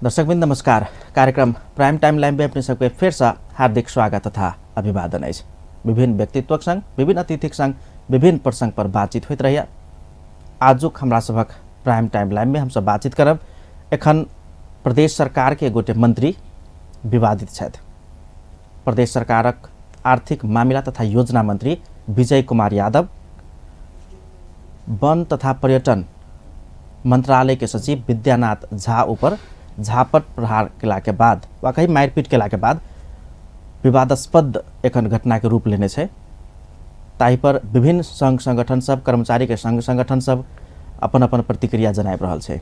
दर्शकवृन्द नमस्कार। कार्यक्रम prime time live में अपने सबके फेरसँ हार्दिक स्वागत तथा अभिवादन अछि। विभिन्न व्यक्तित्वक संग, विभिन्न अतिथिक संग विभिन्न प्रसंग पर बातचीत होइत रहैया। आजुक हमरा सभक प्राइम टाइम लाइव में हमसब बातचीत करब। एखन प्रदेश सरकार के गोटे मंत्री विवादित छथि। प्रदेश सरकारक आर्थिक मामिला तथा योजना मंत्री विजय कुमार यादव वन तथा पर्यटन मंत्रालय के सचिव विद्यानाथ झा ऊपर झापट प्रहार केला के बाद वा कही मारिपीट केला के बाद विवादास्पद एखन घटना के रूप लेने छै। ताहि पर विभिन्न संघ संगठन सब, कर्मचारी के संघ संगठन सब अपन अपन प्रतिक्रिया जनाबि रहल छै।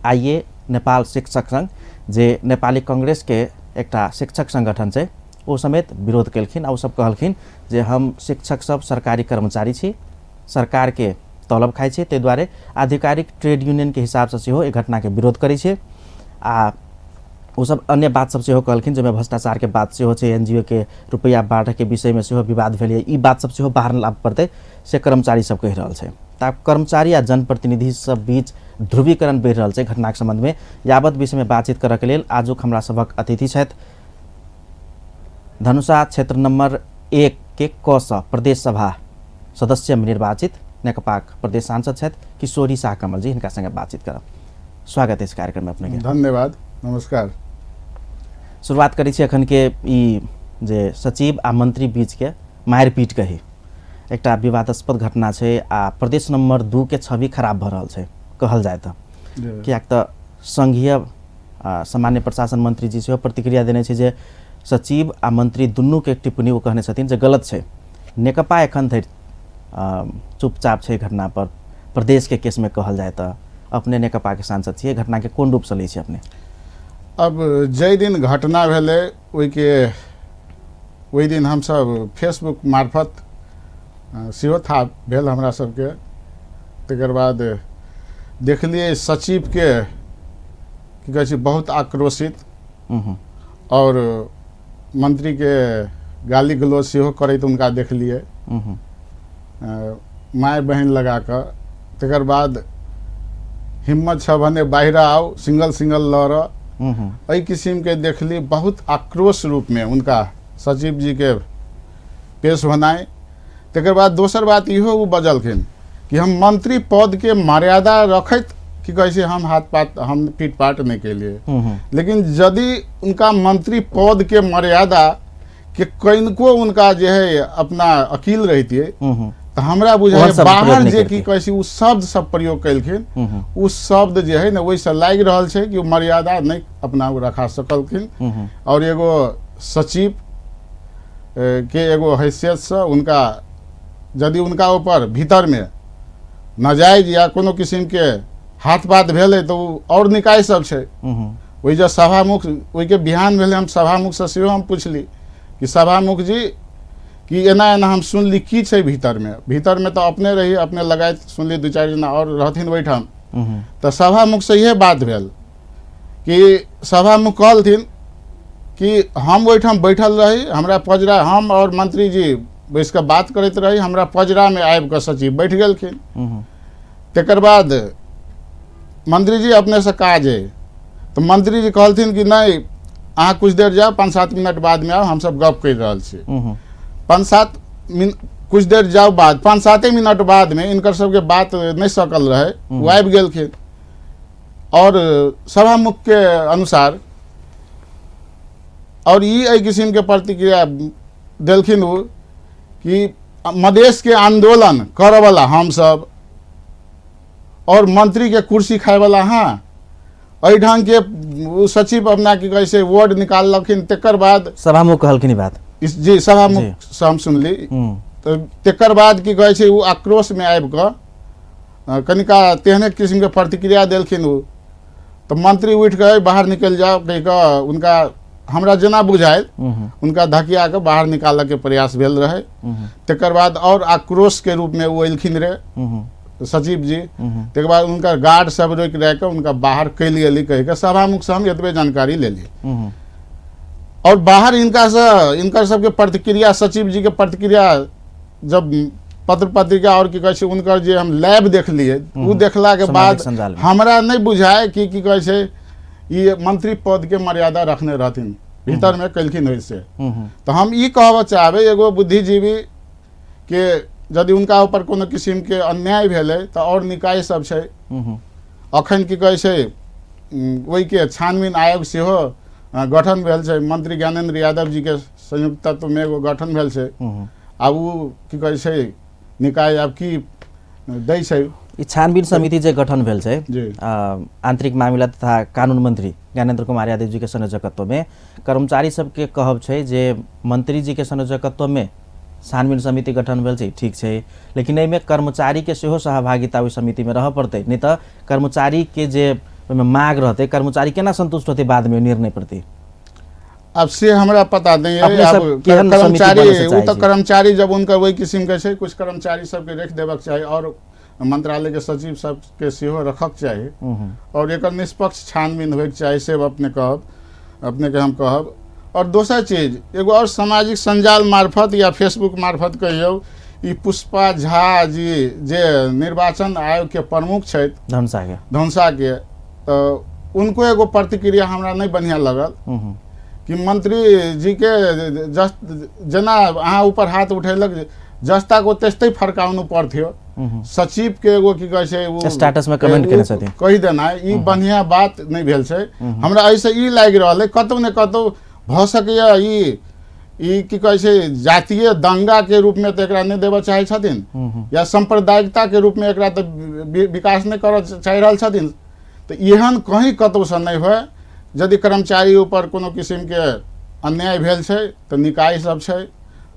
आइए नेपाल शिक्षक संघ, जे नेपाली कांग्रेस के एकटा शिक्षक संगठन छै, ओ समेत विरोध केलखिन आ ओ सब कहलखिन जे हम शिक्षक सब सरकारी कर्मचारी छी, सरकार के तलब खाइ छै, ताहि दुआरे आधिकारिक ट्रेड यूनियन के हिसाबसँ सेहो एहि घटनाके विरोध करै छै। आ ओ सब अन्य बात सब सेहो कहलखिन, जाहिमे भ्रष्टाचार के बात सेहो छै, एनजीओ के रुपैआ बाँटऽके विषयमे सेहो विवाद भेलै, ई बात सब सेहो बाहर लाबऽ पड़तै से कर्मचारी सब कहि रहल छै। तऽ आब कर्मचारी आ जनप्रतिनिधि सब बीच ध्रुवीकरण बढ़ि रहल छै घटनाके सम्बन्धमे। यावत विषयमे बातचीत करऽके लेल आजुक हमरा सभक अतिथि छथि धनुषा क्षेत्र नम्बर 1 के क सँ प्रदेश सभा सदस्य निर्वाचित नेकपाक प्रदेश सांसद छथि किशोरी शाह कमल जी, हिनका संगे बातचीत करब। स्वागत अछि कार्यक्रम में अपने के। धन्यवाद, नमस्कार। शुरुआत करै छी एखन के ई जे सचिव आ मंत्री बीच के मारिपीट कही एकटा विवादास्पद घटना छै आ प्रदेश नंबर 2 के छवि खराब भऽ रहल छै कहल जाय तऽ, किएक तऽ संघीय सामान्य प्रशासन मंत्री जी सेहो प्रतिक्रिया देने छै जे सचिव आ मंत्री दुनू के टिप्पणी ओ कहने छथिन जे गलत छै। नेकपा एखन धरि चुपचाप छै घटना पर। प्रदेश के केस में कहल जाय तऽ अपने नेकपा के सांसद छियै, घटना के कोन रूप से लै छी अपने? अब जाहि दिन घटना भेलै ओहि दिन हमसब फेसबुक मार्फत सेहो थाह भेल हमरा सबके। तकर बाद देखलियै सचिव के की कहै छै बहुत आक्रोशित और मंत्री के गाली गलौज सेहो करैत हुनका देखलियै, माय बहिन लगा कऽ। तकर बाद हिम्मत छ भने बाहर आउ, सिंगल सिंगल लड़, एहि किसिम के देखली बहुत आक्रोश रूप में उनका सचिव जी के पेश होनाइ। तकर बाद दोसर बात इहो ओ बजलखिन कि हम मंत्री पद के मर्यादा रखैत की कहै छै हम हाथ पात हम पीट पाट नहीं केलिए, लेकिन यदि उनका मंत्री पद के मर्यादा के कनिको उनका जे है अपना अकील रहितियै तऽ हमरा बुझाइ बाहर जे की कहै छै ओ शब्द सब प्रयोग केलखिन, ओ शब्द जे है ने ओहिसँ लागि रहल छै कि ओ मर्यादा नहि अपना ओ रखा सकलखिन। और एगो सचिव के एगो हैसियतसँ उनका यदि उनका ऊपर भीतरमे नाजायज या कोनो किसिमके हाथ पात भेलै तऽ ओ आओर निकाय सब छै। ओहि जे सभामुख ओहिके बिहान भेलै, हम सभामुखसँ सेहो हम पुछली कि सभामुख जी कि एना एना हम सुनली की छै भीतरमे, भीतरमे तऽ अपने रही, अपने लगाइत सुनली, दू चारि जना आओर रहथिन ओहिठाम। तऽ सभामुखसँ इएह बात भेल कि सभामुख कहलथिन कि हम ओहिठाम बैठल रही, हमरा पजरा हम और मंत्री जी बैस कऽ बात करैत रही, हमरा पजरामे आबि कऽ सचिव बैठ गेलखिन। तकर बाद मंत्री जी अपनेसँ काज अइ तऽ मंत्री जी कहलथिन कि नहि अहाँ कुछ देर जाउ, 5-7 मिनट बादमे आउ, हमसब गप करि रहल छी। 5-7 मिनट कुछ देर जाउ बाद 5-7 मिनट बादमे इनकर सबके बात नहि सकल रहै, ओ आबि गेलखिन। और सभामुख के अनुसार और ई एहि किसिमके प्रतिक्रिया देलखिन ओ कि मधेश के आंदोलन करऽवला हमसब और मंत्री के कुर्सी खायवला हाँ, एहि ढंग के ओ सचिव अपना की कहै छै वर्ड निकाललखिन। तकर बाद सभामुख कहलखिन ई बात जी सभामुख से हम सुनली। तऽ तकर बाद की कहै छै ओ आक्रोशमे आबि कऽ कनिका तेहने किस्मके प्रतिक्रिया देलखिन ओ। तऽ मंत्री उठि कऽ बाहर निकलि जाओ कहि कऽ उनका हमरा जेना बुझायल उनका धकिया कऽ बाहर निकालऽके प्रयास भेल रहै। तकर बाद और आक्रोश के रूप में ओ एलखिन रे सचिव जी, तकर बाद उनका गार्ड सब रोकि रह कऽ उनका बाहर कयल गेली कहि कऽ सभामुख से हम एतबे जानकारी लेली। और बाहर इनका से इनकर सबके प्रतिक्रिया सचिव जी के प्रतिक्रिया जब पत्र पत्रिका और की कहै छै उनकर जे हम लाइव देखलियै, ओ देखला के बाद हमरा नहि बुझाय कि की कहै छै ई मंत्री पद के मर्यादा रखने रहथिन, भीतर में कलखिन ओइसे। तो हम ई कहबऽ चाहबै एगो बुद्धिजीवी के यदि उनका ऊपर कोनो किसिम के अन्याय भेलै तऽ और निकाय सब छै। अखन की कहै छै ओहिके छानबीन आयोग सेहो गठन भेल छै, मंत्री ज्ञानेन्द्र यादव जी के संयुक्त तत्व में एगो गठन भेल छै। आब ओ की कहै छै निकाय आब की दै छै। ई छानबीन समिति जे गठन भेल छै आंतरिक मामिला तथा कानून मंत्री ज्ञानेन्द्र कुमार यादव जी के संयोजकत्व में, कर्मचारी सबके कहब छै जे मंत्री जी के संयोजकत्व में छानबीन समिति गठन भेल छै, ठीक छै, लेकिन एहिमे कर्मचारी के सेहो सहभागिता ओहि समिति में रहऽ पड़तै, नहि तऽ कर्मचारी के जे ओहिमे माग रहतै, कर्मचारी केना संतुष्ट होतै बाद में निर्णय प्रति? अब से हमरा पता नहीं है। अब कर्मचारी वो तो कर्मचारी जब उनका वही किस्म के छै, कुछ कर्मचारी सबके रख देबक चाही और मंत्रालय के सचिव सबके सेहो रखक चाही और एकर निष्पक्ष छानबीन होइके चाही, से अपने कहब, अपने के हम कहब। और दोसर चीज एगो और सामाजिक संजाल मार्फत या फेसबुक मार्फत कहियौ, ई पुष्पा झा जी जे निर्वाचन आयोग के प्रमुख छथि धनसा के, तो उनको एगो प्रतिक्रिया हमरा नहीं बढ़िया लगल कि मंत्री जी के जस जेना अहाँ ऊपर हाथ उठेलक जस्ता को तेस्ते फरकाउनु पर्थ्यो, सचिव के एगो की कहै छै उ स्टेटस में कमेंट केने छथिन, कहि देना ई बढ़िया बात नहीं भेल छै। हमरा एहिसँ ई लागि रहल है कतौ ने कतौ भऽ सकैया ई की कहै छै जातीय दंगा के रूप में तऽ एकरा नहि देबऽ चाहै छथिन या सांप्रदायिकता के रूप में एकरा तऽ विकास नहि करऽ चाहि रहल छथिन, तऽ एहन कहीं कतौसँ नहि होय। यदि कर्मचारी ऊपर कोनो किसिम के अन्याय भेल छै तऽ निकाय सब छै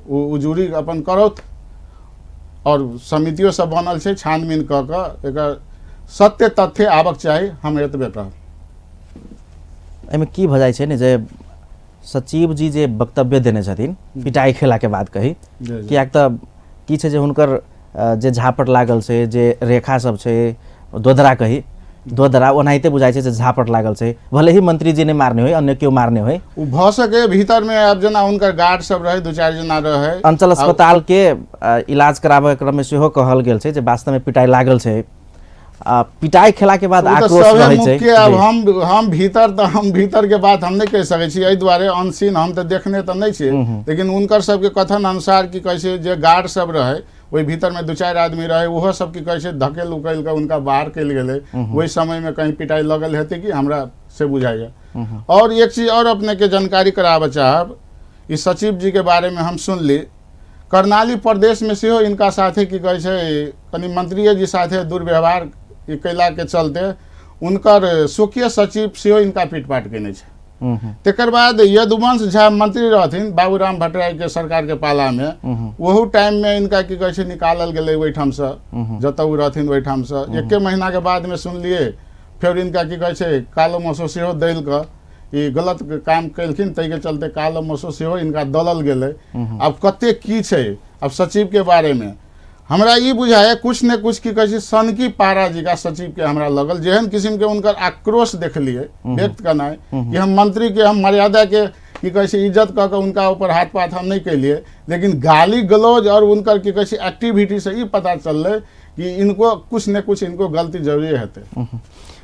ओ उजूरी अपन करौत और समितियो सब बनल छै, छानबीन कऽ कऽ एकर सत्य तथ्य आबक चाही, हम एतबे कहब। एहिमे की भऽ जाइ छै ने जे सचिव जी जे वक्तव्य देने छथिन पिटाइ खेलाके बाद कही, किएक तऽ की छै जे हुनकर जे झापट लागल छै, जे रेखा सब छै दोदरा कही दोदरा ओनाहिते बुझाइ छै जे झापट लागल छै, भले ही मंत्री जी नहि मारने होय, अन्य केओ मारने होय, ओ भऽ सके भीतर में आब जेना हुनकर गार्ड सब रहे, दू चारि जना रहे। अंचल अस्पताल के इलाज कराबऽ क्रम में सेहो कहल गेल छै जे वास्तव में पिटाइ लागल छै। पिटाइ खेला के बाद आक्रोश रहै छै। आब हम भीतर तऽ हम भीतर के बात हम नहि कहि सकै छी, एहि दुआरे अनसीन हम तऽ देखने तऽ नहि छियै, लेकिन हुनकर सबके कथन अनुसार की कहै छै जे गार्ड सब रहे ओहि भीतर में दू चारि आदमी रहे, ओहो सब की कहै छै धकेल उकेल कऽ उनका बाहर कयल गेलै। ओहि समय में कहीं पिटाइ लगल हेतै कि हमरा से बुझाइया। और एक चीज और अपने के जानकारी कराबऽ चाहब, ई सचिव जी के बारे में हम सुनली करनाली प्रदेश में सेहो इनका साथे की कहै छै कनि मंत्रिये जी साथे दुर्व्यवहार कयला के चलते उनकर स्वकीय सचिव सेहो इनका पीटपाट केने छै। तकर बाद यदुवंश झा मंत्री रहथिन बाबूराम भट्टराई के सरकार के पाला में, ओहू टाइम में इनका की कहै छै निकालल गेलै ओहिठामसँ, जतऽ ओ रहथिन ओहिठामसँ। एके महीना के बाद में सुनलियै फेर इनका की कहै छै कालो मसो सेहो दैल कऽ ई गलत काम केलखिन, ताहिके चलते कालो मसो सेहो इनका दलल गेलै। आब कते की छै आब सचिव के बारे में हमरा ई बुझाइए कुछ ने कुछ की कहै छै सनकी पारा जी का सचिव के हमरा लगल, जेहन किस्म के उनकर आक्रोश देखलियै व्यक्त करनाइ कि हम मंत्री के हम मर्यादा के की कहै छै इज्जत कऽ के उनका ऊपर हाथ पात हम नहि केलियै, लेकिन गाली गलौज और उनकर की कहै छै एक्टिविटी से ई पता चललै कि इनको कुछ ने कुछ इनको गलती जरूरे हेतै।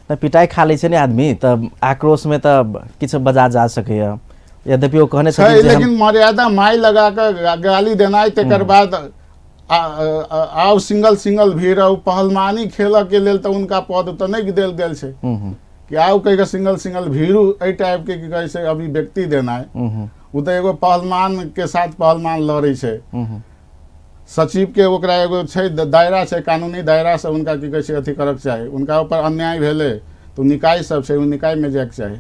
तऽ पिटाइ खा लै छै ने आदमी तऽ आक्रोश में तऽ किछु बजा जा सकैए, यद्यपि ओ कहने छथिन लेकिन मर्यादा माइ लगा कऽ गाली देनाइ, तकर बाद आउ सिंगल सिंगल भीड़ आउ पहलवानी खेलऽ के लेल तऽ उनका पद तऽ नहि देल गेल छै कि आउ कहि कऽ सिंगल सिंगल भीड़ू एहि टाइप के की कहै छै अभिव्यक्ति देनाइ, ओ तऽ एगो पहलवान के साथ पहलवान लड़ै छै। सचिव के ओकरा एगो छै दायरा छै, कानूनी दायरा से उनका की कहै छै अथी करक चाही। उनका ऊपर अन्याय भेलै तो निकाय सब छै, ओ निकाय में जायके चाही।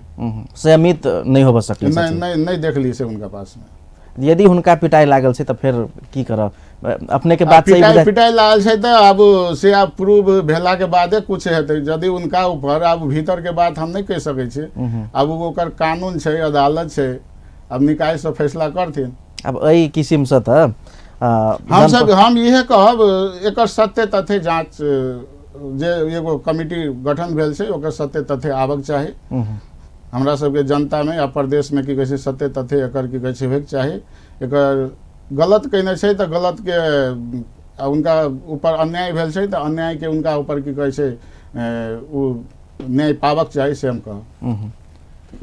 संयमित नहि होबऽ सकलै नहीं नहीं नहीं देखली से उनका पास में। यदि हुनका पिटाइ लागल छै तऽ फेर की करब अपने के बात सही पिटाइ लागल छै तऽ आब से आब प्रूव भेला के बादे कुछ हेतै। यदि उनका ऊपर आब भीतर के बात हम नहीं कहि सकै छी, आब ओकर कानून छै, अदालत छै, आब निकाय से फैसला करथिन। आब एहि किसिमसँ तऽ हमसब हम इहे कहब एकर सत्य तथ्य जाँच जे एगो कमिटी गठन भेल छै ओकर सत्य तथ्य आबक चाही। हमरा सबके जनता में या प्रदेश में की कहै छै सत्य तथ्य एकर की कहै छै होइके चाही। एकर गलत कयने छै तऽ गलत के उनका ऊपर अन्याय भेल छै तऽ अन्याय के उनका ऊपर की कहै छै ओ न्याय पाबक चाही, से हम कहब।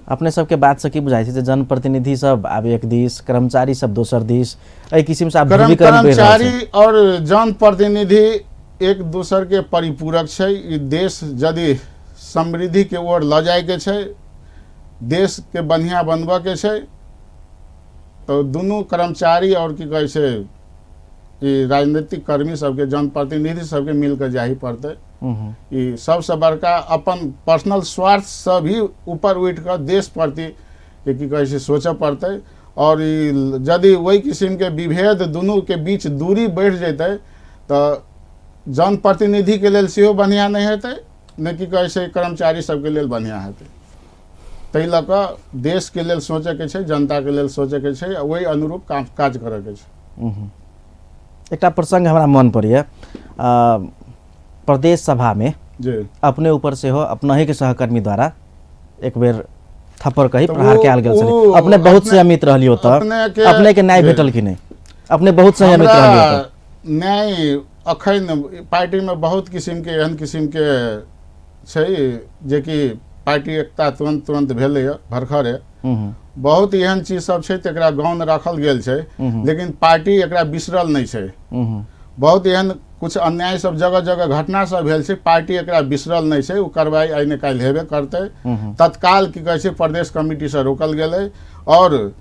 अपने सबके बात से की बुझाइ छै जे जनप्रतिनिधि सब आब एक दिस, कर्मचारी सब दोसर दिस, एहि किसिम से आब ध्रुवीकरण बढ़ि रहल छै। कर्मचारी और जनप्रतिनिधि एक दोसर के परिपूरक छै। ई देश यदि समृद्धि के ओर लऽ जायके छै, देश के बढ़िया बनबऽ के छै, तो दुनू कर्मचारी और की कहै छै ई राजनीतिक कर्मी सबके, जनप्रतिनिधि सबके मिल कऽ जाही पड़तै। ई सबसँ बड़का अपन पर्सनल स्वार्थ से भी ऊपर उठि कऽ देश प्रति के की कहै छै सोचऽ पड़तै। और ई यदि ओहि किसिमके विभेद दुनूके बीच दूरी बढ़ि जेतै तऽ जनप्रतिनिधिके लेल सेहो बढ़िआँ नहि हेतै, नहि की कहै छै कर्मचारी सबके लेल बढ़िआँ हेतै। ताहि लऽ कऽ देशके लेल सोचैके छै, जनताके लेल सोचैके छै, आ ओहि अनुरूप काम काज करैके छै। एकटा प्रसंग हमरा मन पड़ैए, प्रदेश सभामे जी अपने ऊपर सेहो अपनहि के सहकर्मी द्वारा एक बेर थप्पड़ कही प्रहार कयल गेल छलै। अपने बहुत संयमित रहलियै ओतऽ, अपने के न्याय भेटल कि नहि? अपने बहुत संयमित रहलियै ओतऽ। न्याय अखन पार्टीमे बहुत किसिमके एहन किसिमके छै जेकि पार्टी एकता तुरंत तुरंत भेलैए भरखरे। बहुत एहन चीज सब छै तकरा गौण राखल गेल छै, लेकिन पार्टी एकरा बिसरल नहि छै। बहुत एहन कुछ अन्याय सब जगह जगह घटना सब भेल छै, पार्टी एकरा बिसरल नहि छै। ओ कार्रवाई आइ ने काल्हि हेबे करतै। तत्काल की कहै छै प्रदेश कमिटीसँ रोकल गेलै। और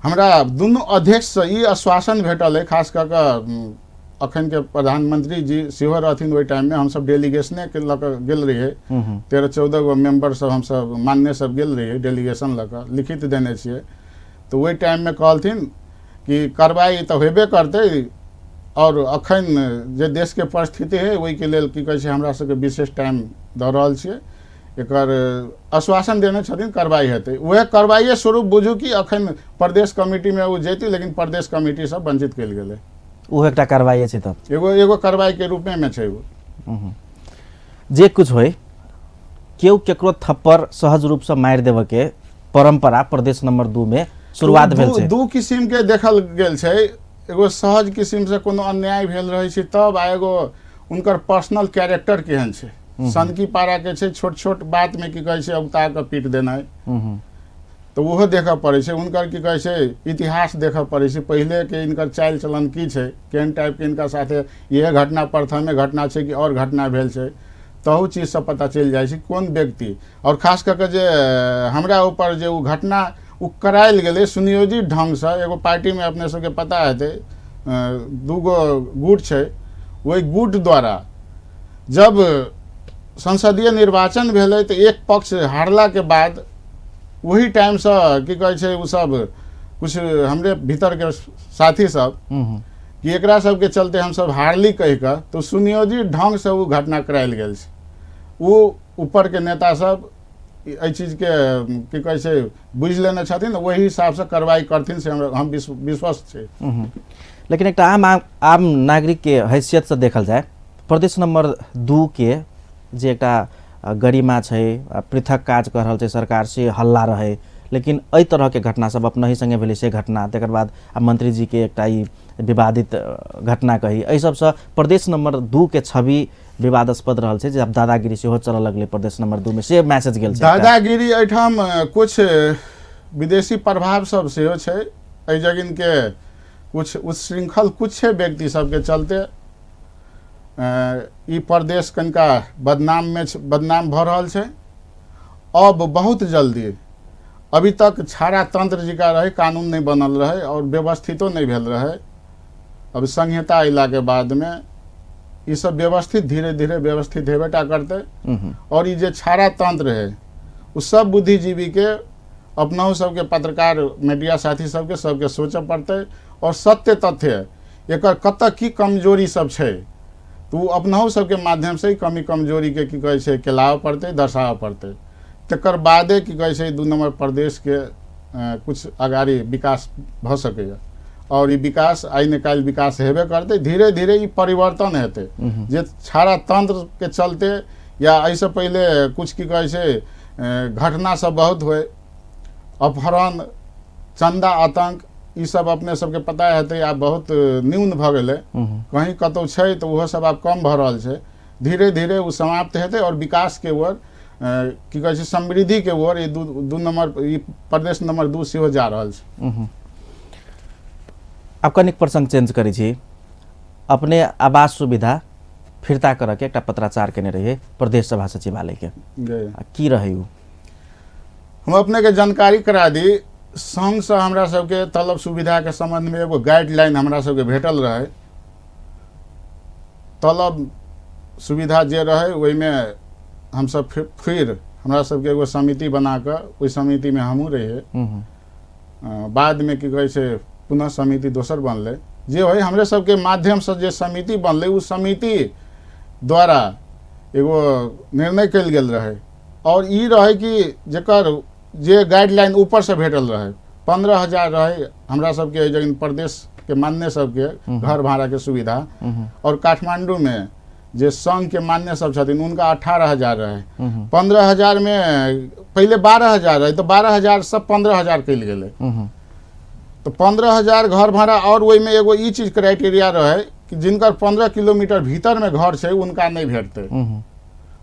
हमरा दुनू अध्यक्षसँ ई आश्वासन भेटल है, खास कऽ कऽ अखन के प्रधानमंत्री जी सेहो रहथिन ओहि टाइममे। हमसब डेलीगेशने के लऽ कऽ गेल रहियै, 13-14 गो मेंबर सब हमसब मान्य सब गेल रहियै डेलीगेशन लऽ कऽ, लिखित देने छियै। तऽ ओहि टाइममे कहलथिन कि कार्रवाई तऽ हेबे करतै, और अखन जे देशके परिस्थिति है ओहिके लेल की कहै छै हमरा सबके विशेष टाइम दऽ रहल छियै। एकर आश्वासन देने छथिन कार्रवाई हेतै। वएह कार्रवाइए स्वरूप बुझू कि अखन प्रदेश कमिटीमे ओ जैती, लेकिन प्रदेश कमिटी सब वंचित कयल गेलै। ओहो एकटा कार्रवाई छै तब, एगो एगो कार्रवाई के रूपे में छै ओ। जे कुछ होय, केओ केकरो थप्पड़ सहज रूप से मारि देबऽ के परंपरा प्रदेश नंबर 2 में शुरुआत भेल छै। दू किसिम के देखल गेल छै, एगो सहज किसिम से कोनो अन्याय भेल रहै छै तब, आ एगो उनकर पर्सनल कैरेक्टर केहन छै, सनकी पारा के छै, छोट छोट बात में की कहै छै उगता के पीट देनाइ, तऽ ओहो देखऽ पड़ै छै। हुनकर की कहै छै इतिहास देखऽ पड़ै छै, पहिले के इनकर चालि चलन की छै, केहन टाइपके इनका साथे इएह घटना प्रथमे घटना छै कि आओर घटना भेल छै, तहू चीजसँ पता चलि जाइ छै कोन व्यक्ति। आओर खास कऽ कऽ जे हमरा ऊपर जे ओ घटना ओ करायल गेलै सुनियोजित ढङ्गसँ, एगो पार्टीमे अपने सबके पता हेतै दूगो गुट छै, ओहि गुट द्वारा जब संसदीय निर्वाचन भेलै तऽ एक पक्ष हारलाके बाद वही टाइमसँ की कहै छै ओ सब कुछ हमरे भीतरके साथी सब कि एकरा सबके चलते हमसब हारली कहि कऽ, तऽ सुनियोजित ढङ्गसँ ओ घटना करायल गेल छै। ओ ऊपरके नेता सब एहि चीजके की कहै छै बुझि लेने छथिन, ओहि हिसाबसँ कार्रवाई करथिन से हम विश्वस्त छै। लेकिन एकटा आम आम नागरिकके हैसियतसँ देखल जाय, प्रदेश नंबर 2 के जे एकटा गरिमा छै, पृथक काज कऽ रहल छै सरकार, से हल्ला रहै, लेकिन एहि तरहके घटना सब अपनहि सङ्गे भेलै से घटना, तकर बाद आ मंत्री जी के एकटा ई विवादित घटना कही, एहि सबसँ प्रदेश नंबर 2 के छवि विवादास्पद रहल छै जे आब दादागिरी सेहो चलऽ लगलै प्रदेश नंबर 2 में, से मैसेज गेल छै। दादागिरी एहिठाम कुछ विदेशी प्रभाव सब सेहो छै, एहि जगिन के कुछ उच्छृंखल कुछ व्यक्ति सबके चलते ई प्रदेश कनिका बदनाम में बदनाम भऽ रहल छै। अब बहुत जल्दी, अभी तक छाड़ा तंत्र जकाँ रहै, कानून नहि बनल रहै और व्यवस्थितो नहि भेल रहै। अब संहिता अयलाके बादमे ई सब व्यवस्थित धीरे धीरे व्यवस्थित हेबे टा करतै। और ई जे छाड़ा तंत्र है ओ सब बुद्धिजीवी के, अपनहु सबके, पत्रकार मीडिया साथी सबके सबके सोचऽ पड़तै और सत्य तथ्य एकर कतऽ की कमजोरी सब छै तऽ ओ अपनहु सबके माध्यमसँ ई कमी कमजोरीके की कहै छै केलाबऽ पड़तै, दर्शाबऽ पड़तै। तकर बादे की कहै छै 2 नंबर प्रदेशके कुछ अगाड़ी विकास भऽ सकैए। और ई विकास आइ ने काल्हि विकास हेबे करतै, धीरे धीरे ई परिवर्तन हेतै। जे छाड़ा तंत्रके चलते या एहिसँ पहिले कुछ की कहै छै घटना सब बहुत होइ, अपहरण, चंदा आतंक, ई सब अपने सबके पता हेतै, आब बहुत न्यून भऽ गेलै। कहीं कतौ छै तऽ ओहो सब आब कम भऽ रहल छै। धीरे धीरे ओ समाप्त हेतै और विकासके ओर की कहै छै समृद्धिके ओर ई दू नम्बर ई प्रदेश नंबर 2 सेहो जा रहल छै। आब कनिक प्रसंग चेंज करै छी। अपने आवास सुविधा फिर्ता करऽके एकटा पत्राचार केने रहियै प्रदेश सभा सचिवालयके, की रहै उ? हम अपनेके जानकारी करा दी, संघसँ हमरा सबके तलब सुविधाके सम्बन्धमे एगो गाइडलाइन हमरा सबके भेटल रहै। तलब सुविधा जे रहै ओहिमे हमसब फिर हमरा सबके एगो समिति बना कऽ ओहि समितिमे हमहूँ रहियै। बादमे की कहै छै पुनः समिति दोसर बनलै, जे होइ हमरे सबके माध्यमसँ जे समिति बनलै ओ समिति द्वारा एगो निर्णय कयल गेल रहै। और ई रहै कि जकर जे गाइडलाइन ऊपरसँ भेटल रहै 15,000 रहै हमरा सबके जखन प्रदेशके मान्य सबके घर भाड़ाके सुविधा, और काठमांडूमे जे संघके मान्य सब छथिन उनका 18,000 रहै। 15,000 में पहिले 12,000 रहै, तऽ 12,000 सब 15,000 कयल गेलै। तऽ 15,000 घर भाड़ा। और ओहिमे एगो ई चीज क्राइटेरिया रहै कि जिनकर 15 किलोमीटर भीतरमे घर छै उनका नहि भेटतै,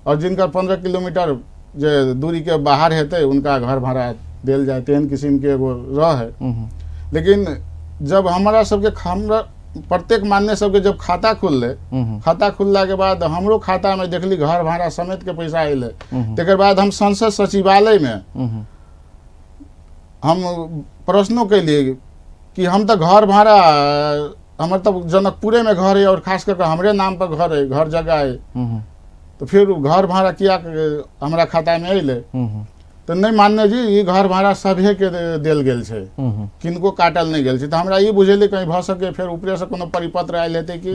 और जिनकर 15 किलोमीटर जे दूरीके बाहर हेतै उनका घर भाड़ा देल जाए, तेहन किसिमके एगो रहै। लेकिन जब हमरा सबके हमरा प्रत्येक मान्य सबके जब खाता खुललै, खाता खुललाके बाद हमरो खातामे देखली घर भाड़ा समेतके पैसा अयलै। तकर बाद हम संसद सचिवालयमे हम प्रश्नो कैलियै कि हम तऽ घर भाड़ा हमर तऽ जनकपुरेमे घर है और खास करके हमरे नाम पर घर है, घर जगह है, तऽ फिर घर भाड़ा किया हमरा खातामे अयलै? तऽ नहि मान्य जी, ई घर भाड़ा सभेके देल गेल छै, किनको काटल नहि गेल छै। तऽ हमरा ई बुझेलै कहीं भऽ सके फेर ऊपरेसँ कोनो परिपत्र आयल हेतै कि।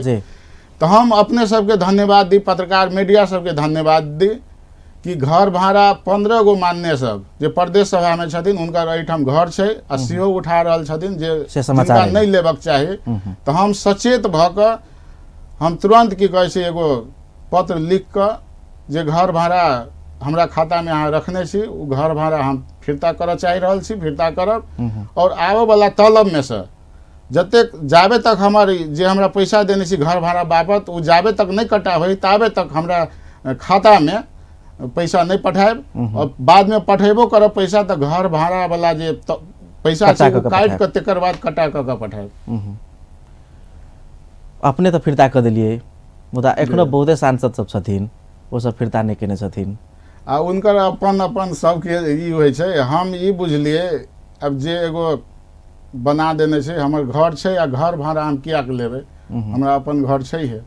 तऽ हम अपने सबके धन्यवाद दी, पत्रकार मीडिया सबके धन्यवाद दी कि घर भाड़ा 15 गो मान्य सब जे प्रदेश सभामे छथिन हुनकर एहिठाम घर छै आ सेहो उठा रहल छथिन जे जिनका नहि लेबक चाही। तऽ हम सचेत भऽ कऽ हम तुरन्त की कहै छै एगो पत्र लिख कऽ जे घर भाड़ा हमरा खातामे अहाँ रखने छी ओ घर भाड़ा हम फिर्ता करऽ चाहि रहल छी, फिर्ता करब। और आबऽवला तलबमे सँ जतेक जाबे तक हमर जे हमरा पैसा देने छी घर भाड़ा बाबत ओ जाबे तक नहि कटा होइ ताबे तक हमरा खातामे पैसा नहि पठायब, और बादमे पठेबो करब पैसा तऽ घर भाड़ा वाला जे पैसा छै ओ काटि कऽ तकर बाद कटा कऽ कऽ पठायब। अपने तऽ फिर्ता कऽ देलियै, मुदा एखनो बहुते सांसद सब छथिन ओ सब फिर्ता नहि केने छथिन। आ हुनकर अपन अपन सबके ई होइ छै। हम ई बुझलियै अब जे एगो बना देने छै हमर घर छै आ घर भाड़ा हम कियाक लेबै, हमरा अपन घर छै हे,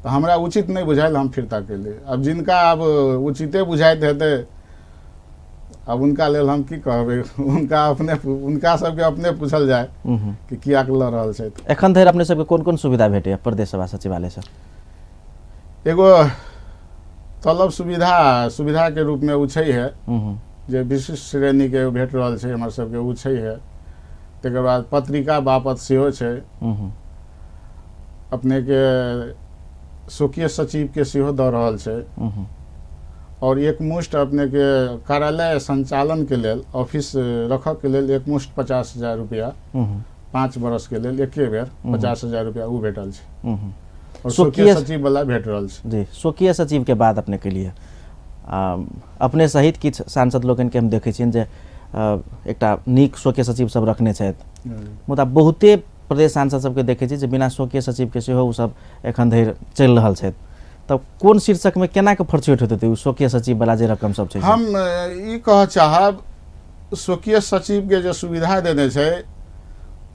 तऽ हमरा उचित नहि बुझायल, हम फिर्ता केलियै। अब जिनका अब उचिते बुझाइत हेतै अब उनका लेल हम की कहबै, उनका अपने उनका सबके अपने पूछल जाय कि कियाक लऽ रहल छथि। एखन धरि अपने सबके कोन कोन सुविधा भेटैया प्रदेश सभा सचिवालय से? एगो तलब सुविधा सुविधा के रूप में उ छै है जे विशिष्ट श्रेणी के भेट रहल छै हमर सबके उ छै है। तकर बाद पत्रिका बापत सेहो छै, अपने के स्वकीय सचिव के सेहो दऽ रहल छै, और एक मुश्त अपने के कार्यालय संचालन के लेल ऑफिस रखऽ के लेल एक मुश्त 50,000 रुपया 5 बरस के लेल एके बेर 50,000 रुपया उ भेटल छै। और स्वकीय सचिव वाला भेट रहल छै। जी, स्वकीय सचिव के बाद अपने के लिए अपने सहित किछु सांसद लोकनि के हम देखै छियनि जे एकटा नीक स्वकीय सचिव सब रखने छथि, मुदा बहुते प्रदेश सांसद सबके देखै छी जे बिना स्वकीय सचिव के सेहो ओ सब एखन धरि चलि रहल छथि। तब कोन शीर्षक में केना के फरछोट होइत हेतै ओ स्वकीय सचिव वाला जे रकम सब छै? हम ई कहऽ चाहब स्वकीय सचिव के जे सुविधा देने छै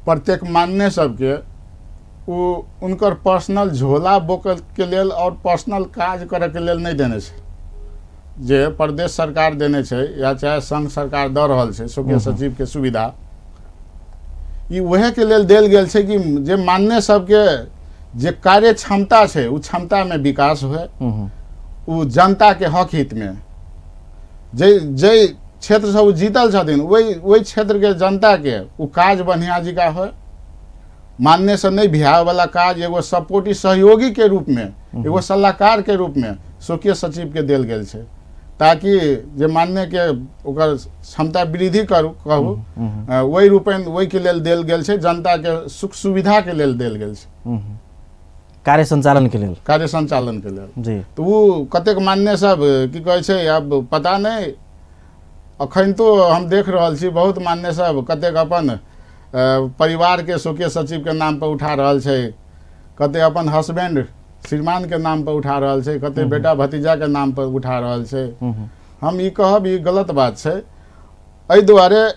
प्रत्येक मान्य सबके ओ उनकर पर्सनल झोला बोकल के लेल और पर्सनल काज करऽ के लेल नहि देने छै। जे प्रदेश सरकार देने छै या चाहे संघ सरकार दऽ रहल छै स्वकीय सचिव के सुविधा, ई वएह के लेल देल गेल छै कि जे मान्य सबके जे कार्य क्षमता छै ओ क्षमता में विकास हुए, ओ जनता के हक हित में जे जे क्षेत्र से ओ जीतल छथिन ओहि ओहि क्षेत्र के जनता के ओ काज बढ़िया जिका होय, मान्य से नहीं बिहार वाला काज एगो सपोर्टी सहयोगी के रूप में एगो सलाहकार के रूप में स्वकीय सचिव के देल गेल छै, ताकि जे मान्य के ओकर क्षमता वृद्धि करू कहू ओहि रूपेण ओहि के लेल देल गेल छै, जनता के सुख सुविधा के लेल देल गेल छै। कार्य संचालन के लेल, कार्य संचालन के लेल जी। तऽ ओ कतेक मान्य सब की कहै छै आब पता नहि, अखन तो हम देख रहल छी बहुत मान्य सब कतेक अपन परिवार के स्वकीय सचिव के नाम पर उठा रहल छै, कते अपन हस्बैंड श्रीमान के नाम पर उठा रहल छै, कते बेटा भतीजा के नाम पर उठा रहल छै। हम ई कहब ई गलत बात छै, एहि दुआरे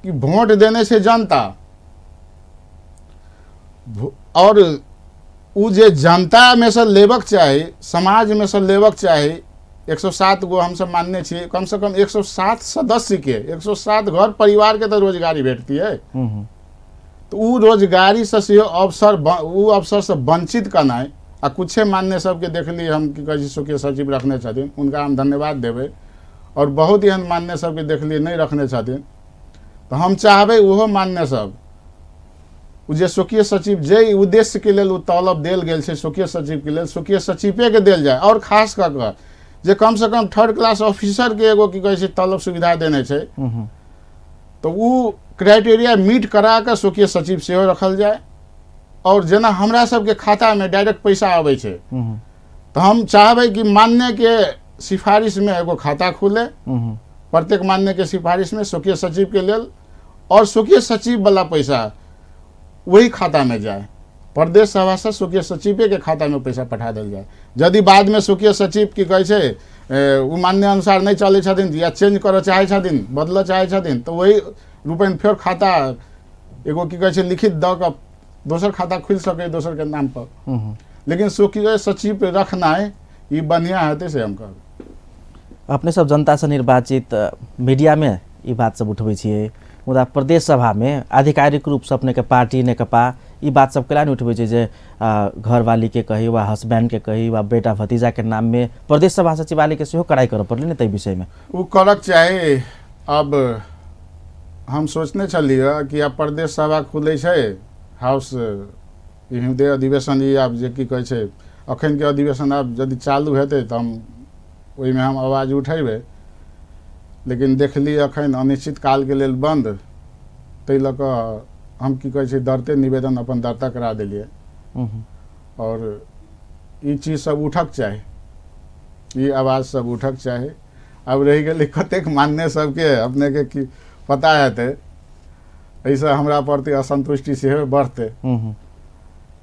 कि वोट देने छै जनता और उ जे जनता में से लेबक चाही, समाज में से लेबक चाही, 107 गो हमसब मानने छियै, कम से कम 107 सदस्य के 107 घर परिवार के तऽ रोजगारी भेटतियै। तऽ उ रोजगारी से सेहो अवसर उ अवसर से वंचित केनाइ। आ कुछे मान्य सबके देखली हम की कहै छै स्वकीय सचिव रखने छथिन, हुनका हम धन्यवाद देबै। और बहुत एहन मान्य सबके देखली नहि रखने छथिन, तऽ हम चाहबै ओहो मान्य सब ओ जे स्वकीय सचिव जे उद्देश्य के लेल ओ तलब देल गेल छै स्वकीय सचिव के लेल, स्वकीय सचिवे के देल जाय। और खास कऽ कऽ जे कम से कम थर्ड क्लास ऑफिसर के एगो की कहै छै तलब सुविधा देने छै, तऽ ओ क्राइटेरिया मीट करा कऽ स्वकीय सचिव सेहो रखल जाय। और जेना हमरा सबके खाता में डायरेक्ट पैसा अबै छै, तऽ हम चाहबै कि मान्य के सिफारिश में एगो खाता खुले, प्रत्येक मान्य के सिफारिश में स्वकीय सचिव के लेल, और स्वकीय सचिव वाला पैसा वही खाता में जाए। प्रदेश सभा से स्वकीय सचिवे के खाता में पैसा पठा देल जाए। यदि बाद में स्वकीय सचिव की कहै छै ओ मान्य अनुसार नहि चलै छथिन या चेंज करऽ चाहै छथिन, बदलऽ चाहै छथिन, तऽ वही रूपेण फेर खाता एगो की कहै छै लिखित दऽ कऽ दोसर खाता खुलि सकै दोसर के नाम पर। लेकिन स्वकीय सचिव रखनाइ ई बढ़िआँ हेतै से हम कहब। अपने सब जनता से निर्वाचित मीडिया में ई बात सब उठबै छियै, मुदा प्रदेश सभा में आधिकारिक रूप से अपने के पार्टी नेकपा ई बात सब केला नहि उठबै छै जे घरवाली के कही वा हस्बैंड के कही वा बेटा भतीजा के नाम में प्रदेश सभा सचिवालय के सेहो कड़ाई करऽ पड़लै ने ताहि विषय में? ओ करक चाही। अब हम सोचने छलियै कि आब प्रदेश सभा खुलै छै, हाउस हृदय अधिवेशन ई आब जे की कहै छै अखन के अधिवेशन आब यदि चालू हेतै तऽ हम ओहिमे हम आवाज उठेबै, लेकिन देखली अखन अनिश्चित कालके लेल बन्द, ताहि लऽ कऽ हम की कहै छै दर्ते निवेदन अपन दर्ता करा देलियै। और ई चीज सब उठक चाही, ई आवाज सब उठक चाही। आब रहि गेलै कतेक मान्य सबके अपनेके की पता हेतै, एहिसँ हमरा प्रति असन्तुष्टि सेहो बढ़तै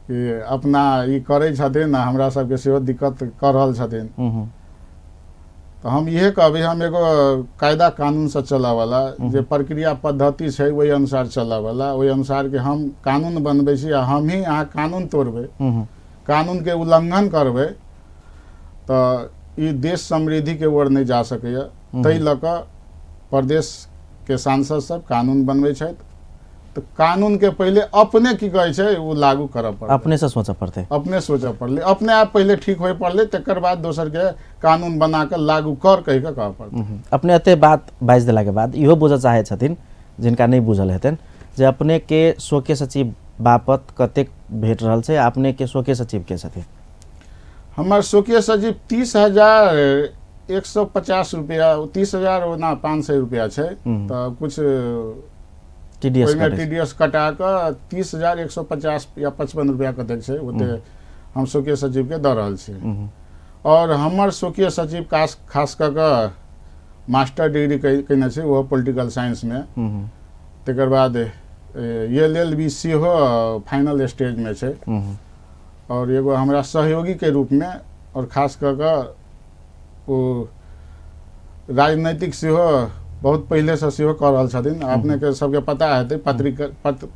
कि अपना ई करै छथिन आ हमरा सबके सेहो दिक्कत कऽ रहल छथिन। तऽ हम इहे कहबै, हम एगो कायदा कानूनसँ चलऽवला जे प्रक्रिया पद्धति छै ओहि अनुसार चलऽवला, ओहि अनुसारके हम कानून बनबै छी आ हमही अहाँ कानून तोड़बै, कानूनके उल्लंघन करबै तऽ ई देश समृद्धिके ओर नहि जा सकैए। ताहि लऽ कऽ प्रदेशके सांसद सब कानून बनबै छथि, तऽ कानूनके पहिले अपने की कहै छै ओ लागू करऽ पड़तै, अपने से सोचऽ पड़तै, अपने सोचऽ पड़लै, अपने आप पहिले ठीक होय पड़लै, तकर बाद दोसरके कानून बना कऽ लागू कर कहि कऽ कहऽ पड़तै। अपने एते बात बाजि देलाके बाद इहो बुझऽ चाहै छथिन जिनका नहि बुझल हेतनि जे अपने के स्वकीय सचिव बापत कतेक भेट रहल छै, अपने के स्वकीय सचिव के छथिन? हमर स्वकीय सचिव 30,150 रुपया, 30,000 ओना 500 रुपया छै, तऽ कुछ टीडीएस ओहिमे टीडीएस कटा कऽ 30,150 या 55 रुपया कतेक छै ओते हम स्वकीय सचिव के दऽ रहल छी। और हमर स्वकीय सचिव खास कऽ कऽ मास्टर डिग्री केने छै, ओहो पोलिटिकल साइंस में। तकर बाद एल एल बी सेहो फाइनल स्टेज में छै। और एगो हमरा सहयोगी के रूप में और खास कऽ कऽ ओ राजनैतिक सेहो बहुत पहिलेसँ सेहो कऽ रहल छथिन, अपनेके सबके पता हेतै,